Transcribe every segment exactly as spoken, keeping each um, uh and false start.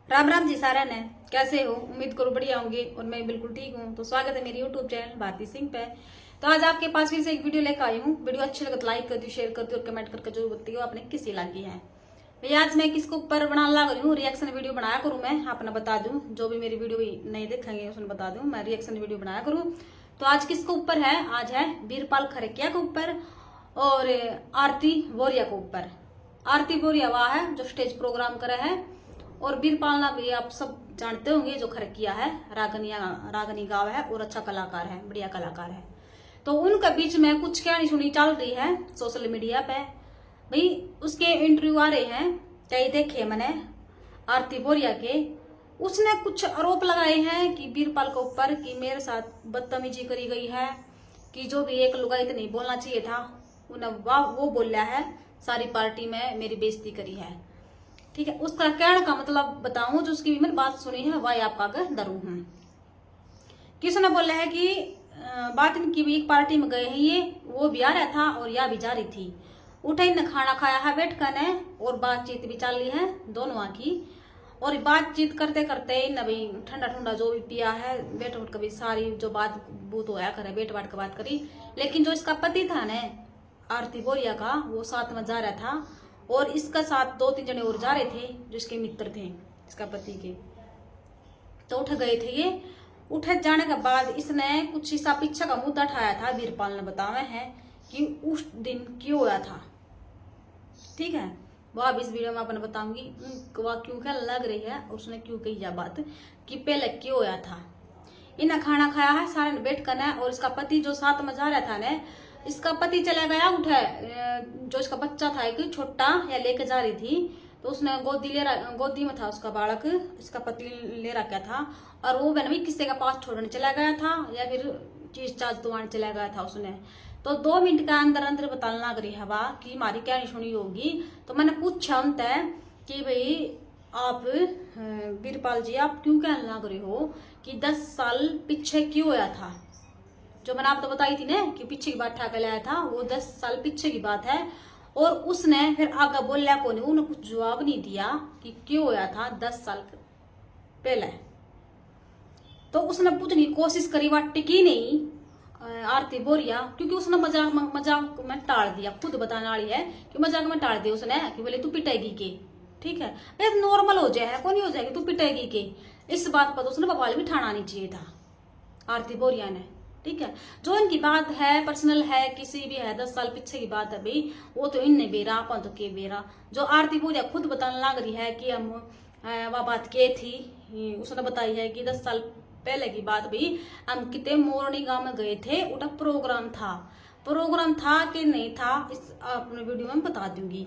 राम राम जी सारे ने, कैसे हो? उम्मीद करूँ बढ़िया होंगे और मैं बिल्कुल ठीक हूँ। तो स्वागत है मेरे YouTube चैनल भारती सिंह पे। तो आज आपके पास फिर से एक वीडियो लेकर आई हूँ। वीडियो अच्छी लगे तो लाइक कर दियो, शेयर कर दियो और कमेंट करके जरूर बताइयो आपने किसी लागी है। भैया आज मैं किसके ऊपर बनाने लग रही हूँ, रिएक्शन वीडियो बनाया करूँ मैं, आपने बता दूँ, जो भी मेरी वीडियो नहीं देखेंगे उसने बता दूँ, मैं रिएक्शन वीडियो बनाया करूँ। तो आज किसके ऊपर है? आज है वीरपाल खरकिया के ऊपर और आरती बोरिया के ऊपर। आरती बोरिया वह है जो स्टेज प्रोग्राम करे है और वीरपाल ना भी आप सब जानते होंगे जो खरकिया है, रागनिया, रागनी गाँव है और अच्छा कलाकार है, बढ़िया कलाकार है। तो उनके बीच में कुछ कहनी सुनी चल रही है सोशल मीडिया पे। भाई उसके इंटरव्यू आ रहे हैं, कई देखे मैंने आरती बोरिया के। उसने कुछ आरोप लगाए हैं कि वीरपाल के ऊपर कि मेरे साथ बदतमीजी करी गई है, कि जो भी एक लुगाई तो नहीं बोलना चाहिए था, उन्हें वा-, वो बोला है, सारी पार्टी में मेरी बेइज्जती करी है। ठीक है, उसका कहने का मतलब बताऊं, जो उसकी भी मैंने बात सुनी है, वही आपका आगे धरूं हूँ। किसने बोला है कि अ, बात इनकी भी एक पार्टी में गए हैं ये, वो भी आ रहा था और या भी जा रही थी। उठे इनने खाना खाया है बैठ कर ने और बातचीत भी चल रही है दोनों की। और बातचीत करते करते इनने भी ठंडा ठंडा जो भी पिया है बैठ उठ के भी सारी जो बात बूत होया करे बैठ बैठ के बात करी। लेकिन जो इसका पति था ने आरती बोरिया का, वो साथ में जा रहा था और इसका साथ दो तीन जने और जा रहे थे जो इसके मित्र थे, इसका पति के। तो उठ गए थे ये। उठ जाने के बाद इसने कुछ ऐसा पीछे का मुद्दा उठाया था, वीरपाल ने बतावे है कि उस दिन क्यों होया था। ठीक है, वो अब इस वीडियो में आपने बताऊंगी उन-, वह क्यों क्या लग रही है, उसने क्यों कही यह बात कि पहले क्यों होया था। इन्हें खाना खाया है सारे ने बैठ कर ने, और इसका पति जो साथ में जा रहा था ने, इसका पति चला गया उठे, अ, जो इसका बच्चा था एक छोटा या लेके जा रही थी, तो उसने गोदी ले रहा, गोदी में था उसका बालक, इसका पति ले रखा था, और वो बहन भी किसी के पास छोड़ने चला गया था या फिर चीज चाज दुआने चला गया था उसने। तो दो मिनट के अंदर अंदर बताने लग रही है वह कि हमारी कहनी सुनी होगी। तो मैंने पूछा उनते कि भाई आप, अ, वीरपाल जी, आप क्यों कहने लग रहे हो कि दस साल पीछे क्यों होया था? जो मैंने आपको बताई थी ना कि पीछे की बात उठा के लाया था, वो दस साल पीछे की बात है। और उसने फिर आगे बोला कोनी, उन्हें कुछ जवाब नहीं दिया कि क्यों होया था दस साल पहले। तो उसने पूछने की कोशिश करी, वह टिकी नहीं, अ, आरती बोरिया, क्योंकि उसने मजाक में, मजाक में टाल दिया, खुद बताने वाली है कि मजाक में टाल दिया उसने कि बोले तू पिटेगी के, ठीक है, ये नॉर्मल हो जाए है, कोनी हो जाएगी, तू पिटेगी के। इस बात पर तो उसने बवाल भी ठाना नहीं चाहिए था आरती बोरिया ने, ठीक है। जो इनकी बात है, पर्सनल है, किसी भी है, दस साल पीछे की बात है भाई, वो तो इनने बेरा, अपन तो के बेरा। जो आरती बोरिया खुद बताने लग रही है कि हम, अ, वह बात के थी, उसने बताई है कि दस साल पहले की बात भाई, हम कितने मोरनी गांव में गए थे, उठा प्रोग्राम था, प्रोग्राम था कि नहीं था, इस अपने वीडियो में बता दूंगी।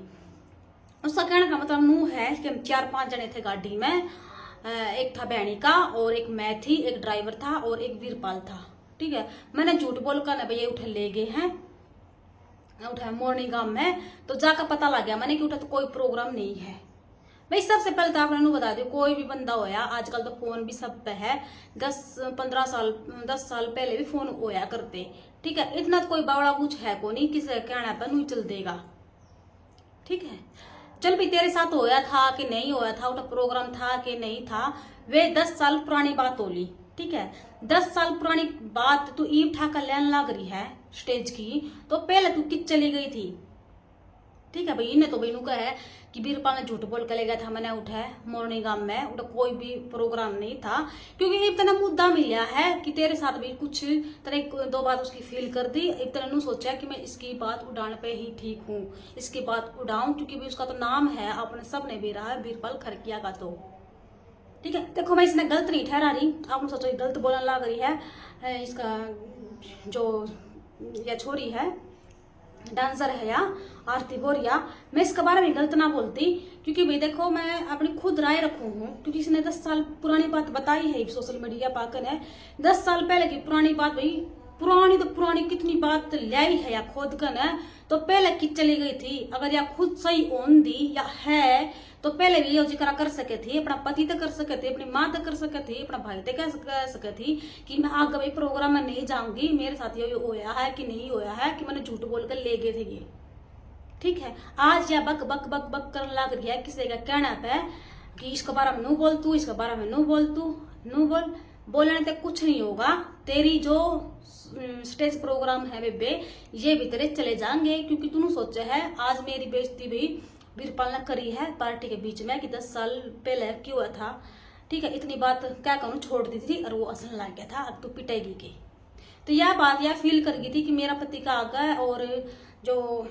उसका कहने का मतलब नू है कि हम चार पांच जने थे गाड़ी में, अ, एक था बहनी का और एक मैं थी, एक ड्राइवर था और एक वीरपाल था, ठीक है। मैंने झूठ बोल कर ना भैया उठे ले गए हैं, उठे मोरनी गांव में, तो जाकर पता लग गया मैंने कि उठे तो कोई प्रोग्राम नहीं है। भाई सबसे पहले तो आपने नू बता दियो, कोई भी बंदा होया, आजकल तो फोन भी सब पे है, दस पन्द्रह साल, दस साल पहले भी फोन होया करते, ठीक है। इतना तो कोई बावड़ा कुछ है को नहीं, किसी के कहने पर नू चल देगा, ठीक है। चल भी तेरे साथ होया था कि नहीं होया था, उठा प्रोग्राम था कि नहीं था, वे दस साल पुरानी बात हो ली, ठीक है। दस साल पुरानी बात तू ईब उठा कर लेन लाग रही है स्टेज की, तो पहले तू कित चली गई थी, ठीक है भाई। इन्हें तो भाई नू कहा है कि वीरपाल ने झूठ बोल के ले गया था मैंने उठे मोरनी गांव में, उठे कोई भी प्रोग्राम नहीं था, क्योंकि इब तने मुद्दा मिला है कि तेरे साथ भी कुछ तरह एक दो बात उसकी फील कर दी। इब तने नू सोचा कि मैं इसकी बात उड़ान पे ही ठीक हूँ, इसकी बात उड़ाऊं, क्योंकि भी उसका तो नाम है, आपने सब ने भी रहा है वीरपाल खरकिया का। तो ठीक है, देखो मैं इसने गलत नहीं ठहरा रही, आप सोचो ये गलत बोलने लग रही है, अ, इसका जो या छोरी है, डांसर है या आरती बोरिया, मैं इसके बारे में गलत ना बोलती, क्योंकि भाई देखो मैं अपनी खुद राय रखूँ हूँ, क्योंकि इसने दस साल पुरानी बात बताई है सोशल मीडिया पर कने, दस साल पहले की पुरानी बात भाई, पुरानी तो पुरानी कितनी बात ल्याई है या खोद कने, तो पहले की चली गई थी। अगर या खुद सही होन दी या है तो पहले भी यो जिक्र कर सके थी, अपना पति तक कर सके थी, अपनी माँ तक कर सके थी, अपना भाई तक कह सक-, कह सके थी कि मैं आगे भाई प्रोग्राम में नहीं जाऊंगी, मेरे साथ यो, यो होया है कि नहीं होया है कि मैंने झूठ बोल कर ले गए थे ये। ठीक है, आज या बक बक बक बक करने लग रही है किसी का कहना पे, कि इसके बारे में नू बोल तू, इसके बारे में नू बोल तू, नू बोल। बोलने से कुछ नहीं होगा। तेरी जो स्टेज प्रोग्राम है बेबे, ये भी तेरे चले जाएंगे, क्योंकि तूने सोचा है आज मेरी बेइज्जती भी वीरपाल ने करी है पार्टी के बीच में कि दस साल पहले क्यों हुआ था। ठीक है, इतनी बात क्या करूँ, छोड़ दी थी और वो हंसने लग गया था, अब तू पिटेगी के। तो यह बात यह फील कर गई थी कि मेरा पति का आगा है और जो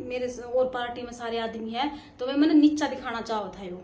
मेरे स-, और पार्टी में सारे आदमी है, तो वे मैंने नीचा दिखाना चाहो था यो।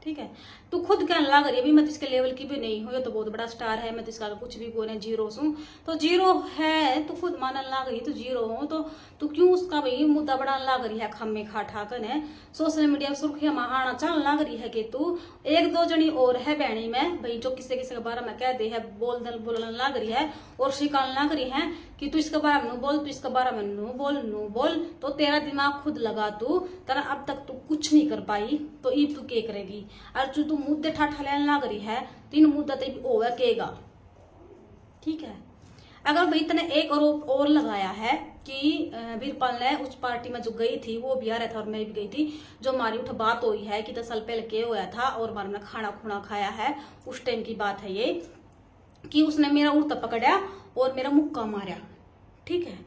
ठीक है, तू खुद कहने लग रही है, "अभी मैं तो इसके लेवल की भी नहीं हूँ, ये तो बहुत बड़ा स्टार है, मैं तो इसका कुछ भी कोने, जीरो सूं।" तो जीरो है, तू खुद मानने लग रही, तू जीरो हो, तो तू क्यों उसका भाई मुद्दा बढ़ाने लग रही है? खामे खा ठा कने सोशल मीडिया में सुर्खियां में आना चाहने लग रही है कि तू एक दो जनी और है बहनी में भाई, जो किसी किसी के बारे में कह दे है, बोल दल बोलने लग रही है और सिखाने लग रही है कि तू इसके बारे में नू बोल, तू इसके बारे में नू बोल, नू बोल, तो तेरा दिमाग खुद लगा तू, तेरा अब तक तू कुछ नहीं कर पाई, तो ईब तू के करेगी? और जो तू मुद्दे ठाठा लेने लग रही है, तो इन मुद्दा ते भी होवे केगा। ठीक है, अगर भाई तने एक आरोप और लगाया है कि, अ, वीरपाल ने उस पार्टी में जो गई थी, वो भी आ रहा था और मैं भी गई थी, जो हमारी उठ बात हुई है कि दस साल पहले के होया था और हमारे ने खाना खुना खाया है, उस टाइम की बात है ये, कि उसने मेरा उड़ता पकड़ा और मेरा मुक्का मारा। ठीक है,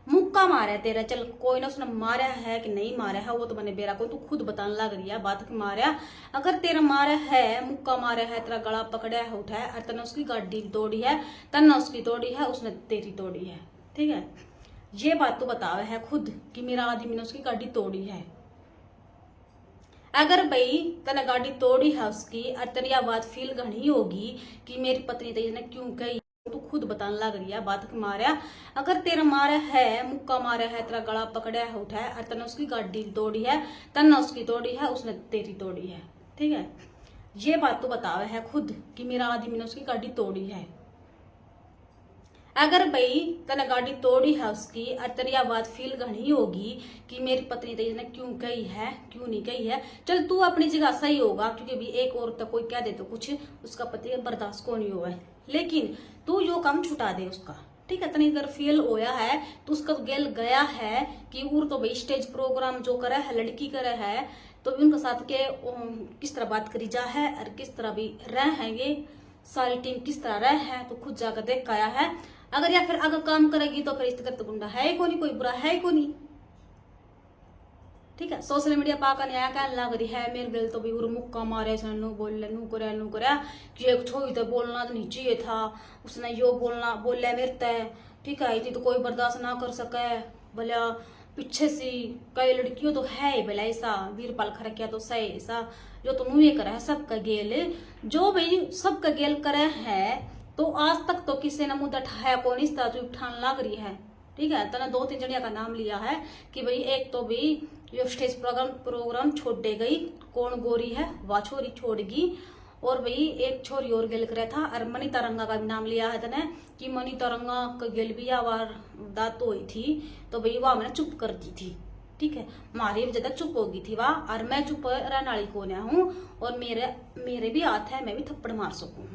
मुक्का मारा तेरा, चल कोई ना, उसने मारा है कि नहीं मारा है, वो तो मैंने बेरा को, तू खुद बताने लग रही है बात कि मारा। अगर तेरा मारा है, मुक्का मारा है, तेरा गला पकड़ा है, उठा है, और तन्ने उसकी गाड़ी तोड़ी है, तन्ने उसकी तोड़ी है, उसने तेरी तोड़ी है। ठीक है, ये बात तो बतावे है खुद कि मेरा आदमी ने उसकी गाड़ी तोड़ी है। अगर भाई तने गाड़ी तोड़ी है उसकी और तेरी यह बात फील घनी होगी कि मेरी पत्नी तो इसने क्यों कही, तू खुद बताने लग रही है बात कि मारा। अगर तेरा मारा है, मुक्का मारा है, तेरा गला पकड़ा है, उठा है, और तन्ने उसकी गाड़ी तोड़ी है, तन्ने उसकी तोड़ी है, उसने तेरी तोड़ी है। ठीक है, ये बात तो बतावे है खुद कि मेरा आदमी ने उसकी गाड़ी तोड़ी है। अगर भाई तने गाड़ी तोड़ी है उसकी और तेरी यह बात फील घनी होगी कि मेरी पत्नी तो इसने क्यों कही है, क्यों नहीं कही है, चल तू अपनी जगह सही होगा, क्योंकि भाई एक औरत तो कोई कह दे तो कुछ उसका पति बर्दाश्त को नहीं होगा, लेकिन तू यो काम छुटा दे उसका। ठीक है, तने अगर फील होया है तो उसका गेल गया है कि उर तो भाई स्टेज प्रोग्राम जो करे है, लड़की करे है, तो भी उनके साथ के, उम, किस तरह बात करी जा है और किस तरह भी रह है ये सारी टीम, किस तरह रह है, तो खुद जाकर देख के आया है। अगर या फिर आगे काम करेगी तो फिर इस तरह तो गुंडा है ही कोनी, कोई बुरा है ही कोनी। ठीक है, सोशल मीडिया पा कर नया कहने लग रही है, मेरे गेल तो भी उर मुक्का मारे, इसने नू बोल ले, नू करे, नू करे, कि एक छोरी तो बोलना तो नहीं चाहिए था, उसने यो बोलना, बोले मेरे ते। ठीक है, इतनी तो कोई बर्दाश्त ना कर सके। भला पीछे सी कई लड़कियों तो है ही भला ऐसा, वीरपाल खरकिया तो सही ऐसा, जो तो मुँह करे है सबका गेल। जो भाई सबका गेल करे है, तो आज तक तो किसी ने मुद्दा ठाया कौन, इस तरह तू ठान लाग रही है। ठीक है, तने दो तीन जनिया का नाम लिया है कि भाई एक तो भाई यो स्टेज प्रोग्राम, प्रोग्राम छोड़े गई, कौन गोरी है, वह छोरी छोड़गी, और भाई एक छोरी और गेल करे था, और मनीता रंगा का भी नाम लिया है तने कि मनीता रंगा के गेल भी या वारदात हुई थी, तो भाई वह मैंने चुप कर दी थी। ठीक है, मारी वजह तक चुप हो गई थी वह, और मैं चुप रहने वाली कौन हूँ, और मेरे, मेरे भी हाथ है, मैं भी थप्पड़ मार सकूँ।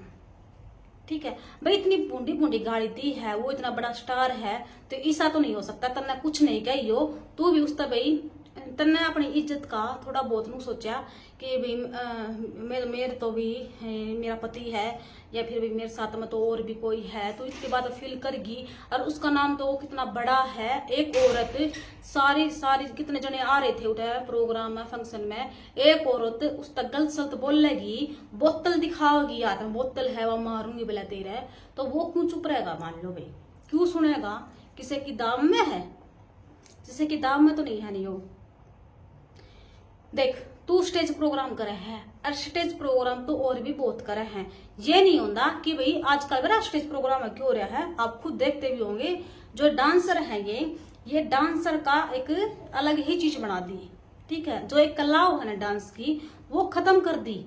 ठीक है भाई, इतनी भूंडी भूंडी गाली दी है, वो इतना बड़ा स्टार है, तो ऐसा तो नहीं हो सकता, तन्ने कुछ नहीं कही हो, तू भी उसका भाई, तन्ने अपनी इज्जत का थोड़ा बहुत नू सोचा कि भाई, अ, मेरे, मेरे तो भी, अ, मेरा पति है, या फिर भी मेरे साथ में तो और भी कोई है, तो इसके बाद फील करगी। और उसका नाम तो वो कितना बड़ा है, एक औरत, सारी, सारी कितने जने आ रहे थे उठे प्रोग्राम में, फंक्शन में, एक औरत उस तक गलत सलत बोलेगी, बोतल दिखाओगी, हाथ में बोतल है, वो मारूंगी बोला तेरे, तो वो क्यों चुप रहेगा? मान लो भाई, क्यों सुनेगा? किसी की दाम में है? किसी की दाम में तो नहीं है, नहीं हो। देख, तू स्टेज प्रोग्राम करे है, और स्टेज प्रोग्राम तो और भी बहुत करे हैं। ये नहीं होता कि भाई आजकल बड़ा स्टेज प्रोग्राम है, क्यों हो रहा है, आप खुद देखते भी होंगे, जो डांसर हैं ये, ये डांसर का एक अलग ही चीज बना दी। ठीक है, जो एक कला हो है ना डांस की, वो खत्म कर दी।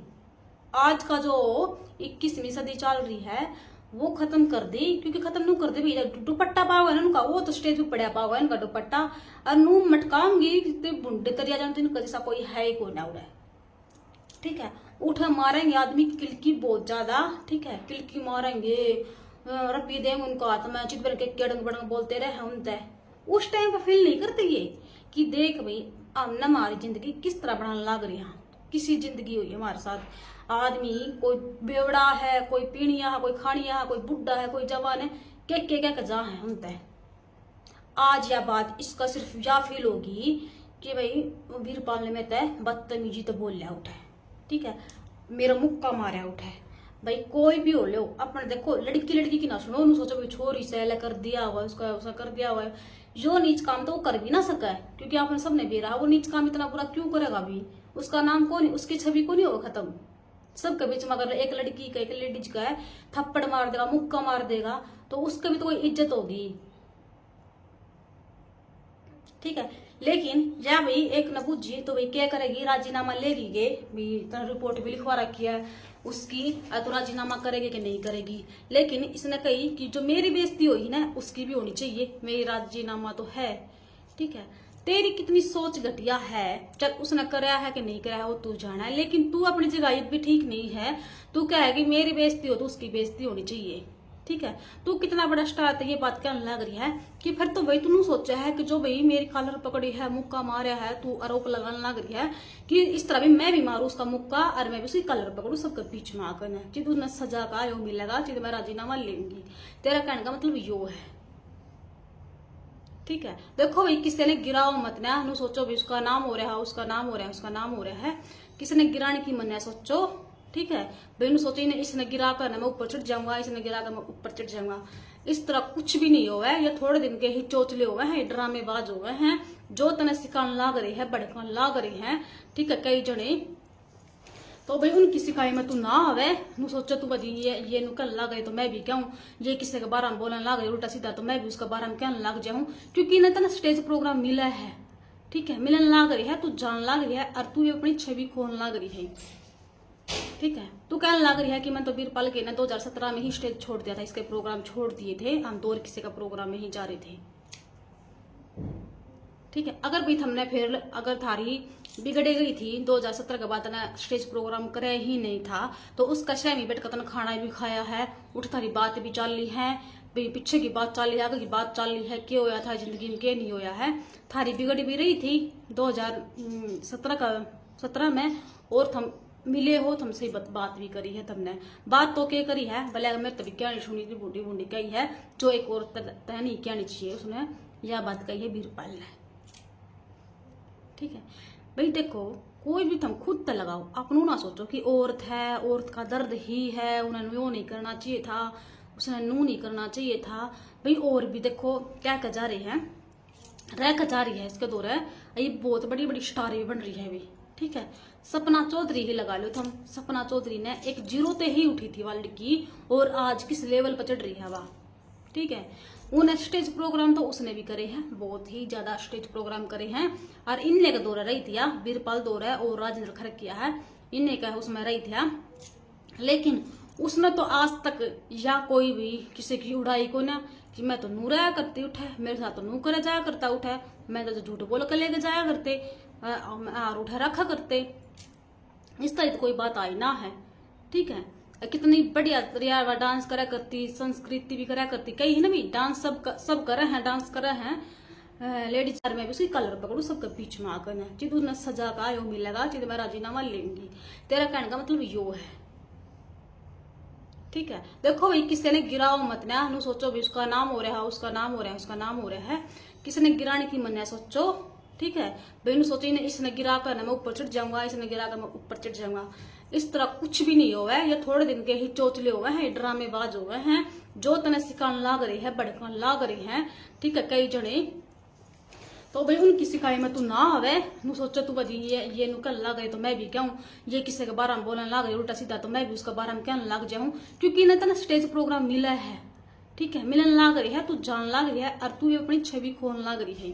आज का जो इक्कीसवीं सदी चल रही है, वो खत्म कर दी, क्योंकि खत्म नहीं कर दे भैया। दु-, दुपट्टा पाओ है ना उनका, वो तो स्टेज पे पड़ा पाओ है उनका दुपट्टा, और नू मटकाऊंगी कि ते भुंडे तरिया जान, तो इनका जैसा कोई है ही कोई ना उड़े। ठीक है, उठे मारेंगे आदमी किलकी बहुत ज्यादा। ठीक है, किलकी मारेंगे, अ, रब्बी देंगे उनको हाथ में, चित भर के केड़ंग बड़ंग बोलते रहे हम तय। उस टाइम पे फील नहीं करते ये कि देख भाई, हमने हमारी जिंदगी किस तरह बनाने लग रही हैं। किसी जिंदगी हुई हमारे साथ। आदमी कोई बेवड़ा है, कोई पीणिया है, कोई खाणिया है, कोई बुढ़ा है, कोई जवान है, के के कह के जा है उनते। आज या बात इसका सिर्फ या फील होगी कि भाई वीरपाल ने मेरे ते बदतमीजी तो बोल लिया उठे, ठीक है, मेरा मुक्का मारा उठे। भाई कोई भी हो लो, अपने देखो लड़की लड़की की ना सुनो, उन्होंने सोचो भाई छोरी से ले कर दिया हुआ, उसका उसका कर दिया हुआ है। यो नीच काम तो वो कर भी ना सके, क्योंकि आपने सबने बेरा वो नीच काम इतना बुरा क्यों करेगा भी। उसका नाम कौन है, उसकी छवि को नहीं होगा खत्म। सबके बीच में अगर एक लड़की का, एक लेडीज का है, थप्पड़ मार देगा, मुक्का मार देगा, तो उसके भी तो कोई इज्जत होगी, ठीक है। लेकिन या भाई एक न बूझी तो भाई क्या करेगी, राजीनामा ले रही है, भी तने रिपोर्ट भी लिखवा रखी है उसकी, आ, तो राजीनामा करेगी कि नहीं करेगी। लेकिन इसने कही कि जो मेरी बेइज्जती हुई ना, उसकी भी होनी चाहिए, मेरी राजीनामा तो है, ठीक है। तेरी कितनी सोच घटिया है, चल उसने करया है कि नहीं करया है वो तू जाना है, लेकिन तू अपनी जगह ये भी ठीक नहीं है। तू कहेगी मेरी बेइज्जती हो तो उसकी बेइज्जती होनी चाहिए, ठीक है। तू कितना बड़ा स्टार है, ये बात कहने लग रही है कि फिर तो भाई तू सोचा है कि जो भाई मेरी कॉलर पकड़ी है, मुक्का मारा है, तू आरोप लगाने लग रही है कि इस तरह भी मैं भी मारूं उसका मुक्का और मैं भी उसकी कॉलर पकड़ूं, सबके बीच में आकर ना, जिद उसने सजा का यो मिलेगा, जिद मैं राजीनामा लेंगी। तेरा कहने का मतलब यो है, ठीक है। देखो भाई किसी ने गिराओ मत ना, नु सोचो भी उसका नाम हो रहा है, उसका नाम हो रहा है, उसका नाम हो रहा है। किसी ने गिराने की मन्या सोचो, ठीक है। भाई नु सोचो इन्हें, इसने गिरा कर ना मैं ऊपर चढ़ जाऊंगा, इसने गिरा कर मैं ऊपर चढ़ जाऊंगा। इस तरह कुछ भी नहीं होवे, ये थोड़े दिन के ही चोचले होवे हैं, ड्रामेबाज होवे हैं, जो तने सिखाने लाग रहे हैं, भड़काने लाग रहे हैं, ठीक है, कई जने। तो भाई उनकी सिखाई में तू ना आवे, नु सोचे तू कदी ये ये नु कहने लाग रही तो मैं भी कहूँ, ये किसी के बारे में बोलने लाग रही उल्टा सीधा तो मैं भी उसके बारे में कहने लग जाऊँ, क्योंकि इन्हें तना स्टेज प्रोग्राम मिला है, ठीक है, मिलन लाग रही है, तू जान लाग रही है और तू ये अपनी छवि खोन लाग रही है, ठीक है। तू कहने लाग रही है कि मैं तो वीरपाल के ना दो हज़ार सत्रह में ही स्टेज छोड़ दिया था, इसके प्रोग्राम छोड़ दिए थे हम, तो और किसी का प्रोग्राम में ही जा रहे थे, ठीक है। अगर भी थमने फिर अगर थारी बिगड़े गई थी, दो हज़ार सत्रह के बाद ना स्टेज प्रोग्राम करे ही नहीं था, तो उसका श्रय में बैठ कर तने खाना भी खाया है, उठ थारी बात भी चाली है, भी पीछे की बात चाली है, आगे की बात चाली है, के होया था जिंदगी में, के नहीं होया है। थारी बिगड़ भी रही थी दो हज़ार सत्रह का, सत्रह में, और थम मिले हो, थमसे बत-, बात भी करी है थमने। बात तो के करी है, भले मेरे तो भी कहनी सुनी थी, बूढ़ी बूढ़ी कही है, जो एक और त-, तय नहीं कहनी चाहिए, उसने यह बात कही है वीरपाल ने, ठीक है। भाई देखो, कोई भी थम खुद तै लगाओ, अपनू ना सोचो कि औरत है, औरत का दर्द ही है, उन्हें यो नहीं करना चाहिए था, उसने नू नहीं करना चाहिए था। भाई और भी देखो क्या कह जा रहे हैं, रह के जा रही है इसके दौरे, ये बहुत बड़ी बड़ी स्टार भी बन रही है अभी, ठीक है। सपना चौधरी ही लगा लो थम, सपना चौधरी ने एक जीरो ते ही उठी थी वा लड़की, और आज किस लेवल पर चढ़ रही है वा, ठीक है। उन्हें स्टेज प्रोग्राम तो उसने भी करे हैं, बहुत ही ज्यादा स्टेज प्रोग्राम करे हैं, और इनने का दौरा रही थी या वीरपाल दौरा और राजेंद्र खरकिया है, इनने का उसमें रही थी या। लेकिन उसने तो आज तक या कोई भी किसी की उड़ाई को ना कि मैं तो नू रहा करती उठे, मेरे साथ तो नू करे जाया करता उठे, मैं तो झूठ बोल के लेके जाया करते, अ, अ, हार उठा रखा करते, इस तरह तो कोई बात आई ना है, ठीक है। अ, कितनी बढ़िया तरिया डांस करा करती, संस्कृति भी करा करती, कही है ना भी डांस सब क-, सब करे हैं, डांस करे हैं, लेडीज में भी उसकी कॉलर पकड़ू, सबके बीच में आकर ना, जिद उसने सजा का यो मिलेगा, जिद मैं राजीनामा लेंगी। तेरा कहने का मतलब यो है, ठीक है। देखो भाई किसी ने गिराओ मत ना, नु सोचो भी उसका नाम हो रहा है, उसका नाम हो रहा है, उसका नाम हो रहा है, किसी ने गिराने की मन्या सोचो, ठीक है। भाई नु सोचो इन्हें, इसने गिरा कर ना मैं ऊपर चढ़ जाऊंगा, इसने गिरा कर मैं ऊपर चढ़ जाऊंगा। इस तरह कुछ भी नहीं होवे, ये थोड़े दिन के ही चोचले होवे हैं, ये ड्रामेबाज होवे हैं, जो तने सिखाने लाग रहे हैं, भड़काने लाग रहे हैं, ठीक है, कई जने। तो भाई उनकी सिखाई में तू ना आवे, नु सोचे तू कदी ये ये नु कहने लाग रही तो मैं भी कहूँ, ये किसी के बारे में बोलने लाग रही उल्टा सीधा तो मैं भी उसके बारे में कहने लग जाऊँ, क्योंकि इन्हें तना स्टेज प्रोग्राम मिला है, ठीक है, मिलन लाग रही है, तू जान लाग रही है और तू ये अपनी छवि खोन लाग रही है,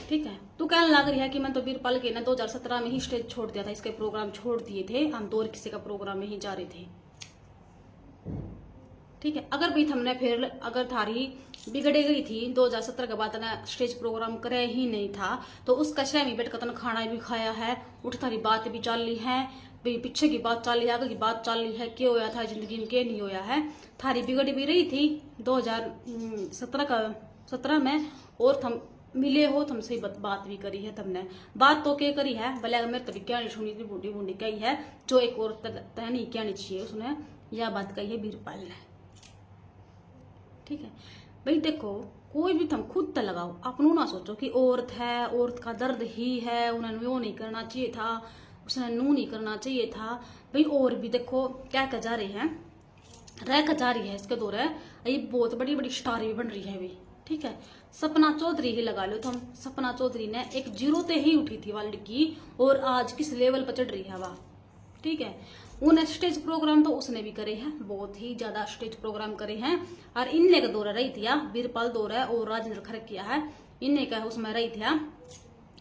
ठीक है। तू कहने लाग रही है कि मैं तो वीरपाल के ना दो हज़ार सत्रह में ही स्टेज छोड़ दिया था, इसके प्रोग्राम छोड़ दिए थे हम, तो और किसी का प्रोग्राम में ही जा रहे थे, ठीक है। अगर भी थमने फिर अगर थारी बिगड़े गई थी दो हज़ार सत्रह के बाद ना स्टेज प्रोग्राम करे ही नहीं था, तो उसका श्रय में बैठ कर तने खाना भी खाया है, उठ थारी बात भी चाली है, भी पीछे की बात चाली है, आगे की बात चाली है, के होया था जिंदगी में, के नहीं होया है। थारी बिगड़ भी रही थी दो हज़ार सत्रह का, सत्रह में, और थम मिले हो, तुम सही बात, बात भी करी है तुमने। बात तो के करी है, भले मेरे तो भी कहनी सुनी थी, बूढ़ी बूढ़ी कही है, जो एक औरत तक तय नहीं कहनी चाहिए, उसने यह बात कही है बीरपाल ने। ठीक है भाई, देखो, कोई भी तुम खुद तय लगाओ, अपनू ना सोचो कि औरत है, औरत का दर्द ही है, उन्हें यो नहीं करना चाहिए था, उसने नू नहीं करना चाहिए था। भाई, और भी देखो क्या क्या जा रहे हैं, रह के जा रही है इसके दौरे। ये बहुत बड़ी बड़ी स्टार भी बन रही है अभी। ठीक है, सपना चौधरी ही लगा लो तुम। सपना चौधरी ने एक जीरो ते ही उठी थी वह लड़की, और आज किस लेवल पर चढ़ रही है वह। ठीक है, उन्हें स्टेज प्रोग्राम तो उसने भी करे हैं, बहुत ही ज्यादा स्टेज प्रोग्राम करे हैं। और इनने का दौरा रही थी या बीरपाल दौरा और राजेंद्र खरकिया है, इनने का उसमें रही थी या।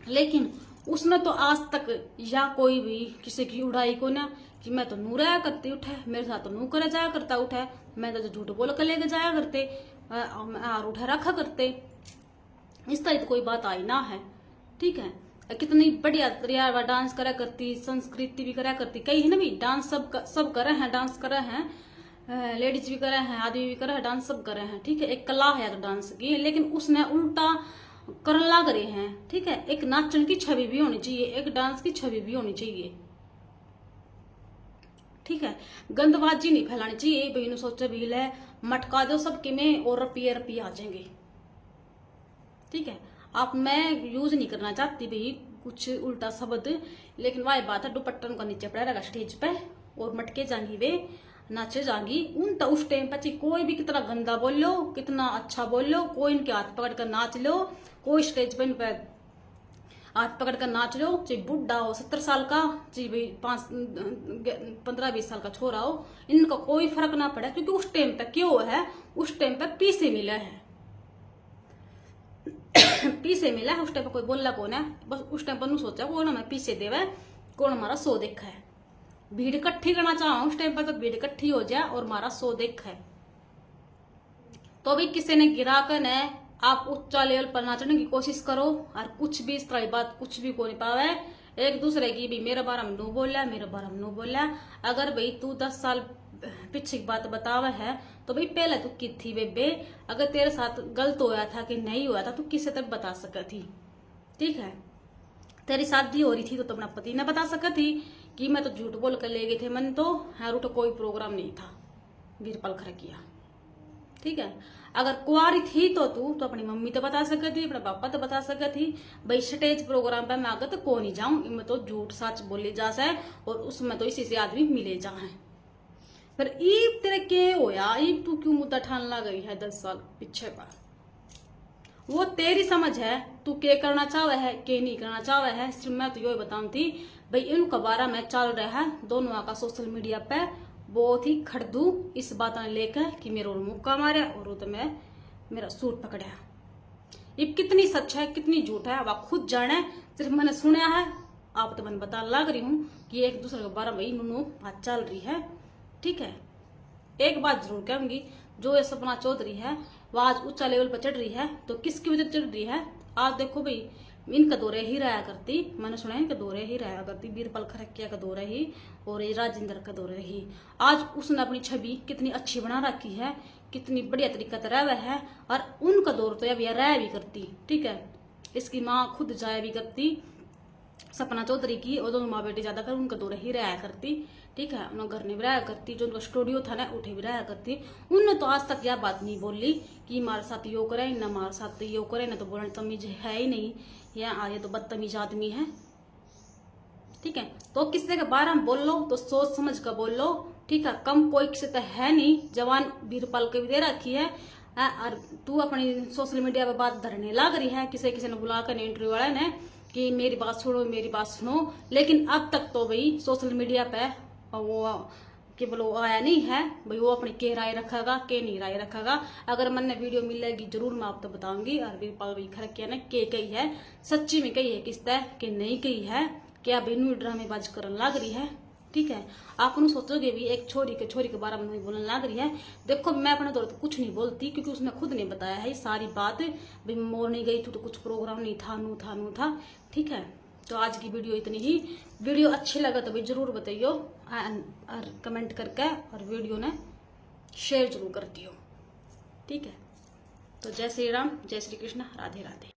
लेकिन उसने तो आज तक या कोई भी किसी की उड़ाई को ना कि मैं तो नू रहा करती उठे, मेरे साथ तो नू करे जाया करता उठे, मैं तो झूठ बोल के लेके जाया करते, अ, अ, आर उठे रखा करते। इस तरह तो कोई बात आई ना है। ठीक है, कितनी बढ़िया तरिया वा डांस करा करती, संस्कृति भी करा करती। कई है ना भी डांस सब क-, सब करे हैं, डांस करे हैं, लेडीज भी करे हैं, आदमी भी करे हैं, डांस सब करे हैं। ठीक है, एक कला है डांस की, लेकिन उसने उल्टा करन लाग रहे हैं। ठीक है, एक नाचन की छवि भी होनी चाहिए, एक डांस की छवि भी होनी चाहिए। ठीक है, गंदबाजी नहीं फैलानी चाहिए। भाई ने सोचे भी ले मटका दो सबके में और रुपये रुपये आ जाएंगे। ठीक है, आप, मैं यूज नहीं करना चाहती भाई कुछ उल्टा शब्द, लेकिन वही बात है, दुपट्टा उनका नीचे पड़ा रहेगा स्टेज पे और मटके जाएंगी वे, नाचे जाएंगी। उन तो उस टाइम पे चाहे कोई भी कितना गंदा बोल लो, कितना अच्छा बोल लो, कोई इनके हाथ पकड़ कर नाच लो, कोई स्टेज पे इन पे हाथ पकड़ कर नाच लो, चाहे बूढ़ा हो सत्तर साल का, चाहे भाई पाँच, पंद्रह बीस साल का छोरा हो, इनका कोई फर्क ना पड़े, क्योंकि उस टाइम पे क्यों है, उस टाइम पे पीसे मिले हैं। पीसे मिला है, उस टाइम पे कोई बोला कौन है, बस उस टाइम पर नू सोचा कौन हमें पीसे देवे, कौन हमारा सो देखा है। भीड़ इकट्ठी करना चाहो उस टाइम पर, तो भीड़ इकट्ठी हो जाए और हमारा सो देखा है। तो भी किसी ने गिरा कर ने आप ऊंचा लेवल पर नाचने की कोशिश करो और कुछ भी इस तरह की बात कुछ भी को नहीं पावे। एक दूसरे की भी मेरे बारे में नू बोला, मेरे बारे में नू बोला। अगर भाई तू दस साल पीछे की बात बतावे है तो भाई पहले तू की थी बेबे, अगर तेरे साथ गलत होया था कि नहीं होया था, तू किसे तक बता सके थी? ठीक है, तेरी शादी हो रही थी तो तू अपना पति ने बता सके थी कि मैं तो झूठ बोल कर ले गए थे, मैंने तो, हाँ, रूट कोई प्रोग्राम नहीं था, बीरपाल खरकिया। ठीक है, अगर कुआरी थी तो तू तो अपनी मम्मी तो बता सके थी, अपने पापा तो बता सके थी। भाई स्टेज प्रोग्राम पे मैं आगे तो को नहीं जाऊं, इनमें तो झूठ सच बोली जा से और उसमें तो इसी से आदमी मिले जा हैं। पर ईब तेरे के होया, ईब तू क्यों मुद्दा ठान लग रही है दस साल पीछे का? वो तेरी समझ है, तू के करना चाहे है, के नहीं करना चाहे है। सिर्फ मैं तो यो ही बताऊं थी भाई, इनका बारा में चल रहा है दोनों का सोशल मीडिया पे बहुत ही खड़दू इस बात ने लेकर कि मेरे और मुक्का मारा और वो तो मैं मेरा सूट पकड़ा। ये कितनी सच है, कितनी झूठ है, वह खुद जाने। सिर्फ मैंने सुना है, आप तो मैंने बताने लग रही हूँ कि एक दूसरे के बारे में इन्होंने बात चल रही है। ठीक है, एक बात जरूर कहूंगी, जो ये सपना चौधरी है, वह आज ऊंचा लेवल पर चढ़ रही है, तो किसकी वजह चढ़ रही है? आज देखो भाई, इनका दौरे ही रहा करती, मैंने सुना इनका दौरे ही रहा करती, बीरपाल खरकिया का दौरे ही और ये राजेंद्र का दौरे ही। आज उसने अपनी छवि कितनी अच्छी बना रखी है, कितनी बढ़िया तरीका से रहवे है, और उनका दौर तो अब यह रह भी करती। ठीक है, इसकी माँ खुद जाया भी करती सपना चौधरी की, और दोनों माँ बेटी ज्यादा कर उनका दौरे ही रहा करती। ठीक है, उन्हें घर नहीं भी रहा करती, जो उनका स्टूडियो था ना, उठे भी रहा करती। उनने तो आज तक यह बात नहीं बोली कि मारे साथ यो करे, ना मारे साथ यो करे, ना तो बोलने तमीज है ही नहीं। या आ, ये तो बदतमीज आदमी है। ठीक है, तो किसी के बारे में बोलो तो सोच समझ कर बोलो। ठीक है, कम कोई किसी तक है नहीं, जवान बीरपाल के भी दे रखी है। आ, और तू अपनी सोशल मीडिया पे बात धरने लाग रही है, किसी किसी ने बुला कर इंटरव्यू वाले ने कि मेरी बात सुनो, मेरी बात सुनो, लेकिन अब तक तो भाई सोशल मीडिया पे वो के बोलो आया नहीं है भाई, वो अपनी के राय रखेगा, के नहीं राय रखेगा। अगर मन्ने वीडियो मिलेगी जरूर मैं आप तो बताऊंगी, और बीरपाल भाई खरकिया ने के कही है, सच्ची में कही है किस तय के नहीं कही है, क्या भाई नू ड्रामेबाज करन लाग रही है। ठीक है, आप नू सोचोगे भी एक छोरी के, छोरी के बारे में बोलन लाग रही है। देखो, मैं अपने तौर पर कुछ नहीं बोलती, क्योंकि उसने खुद नहीं बताया है ये सारी बात। भाई मोरनी गई थी तो कुछ प्रोग्राम नहीं था, नू था, नू था। ठीक है, तो आज की वीडियो इतनी ही। वीडियो अच्छी लगे तो भाई जरूर बताइयो, and, और कमेंट करके, और वीडियो ने शेयर जरूर कर दियो। ठीक है, तो जय श्री राम, जय श्री कृष्ण, राधे राधे।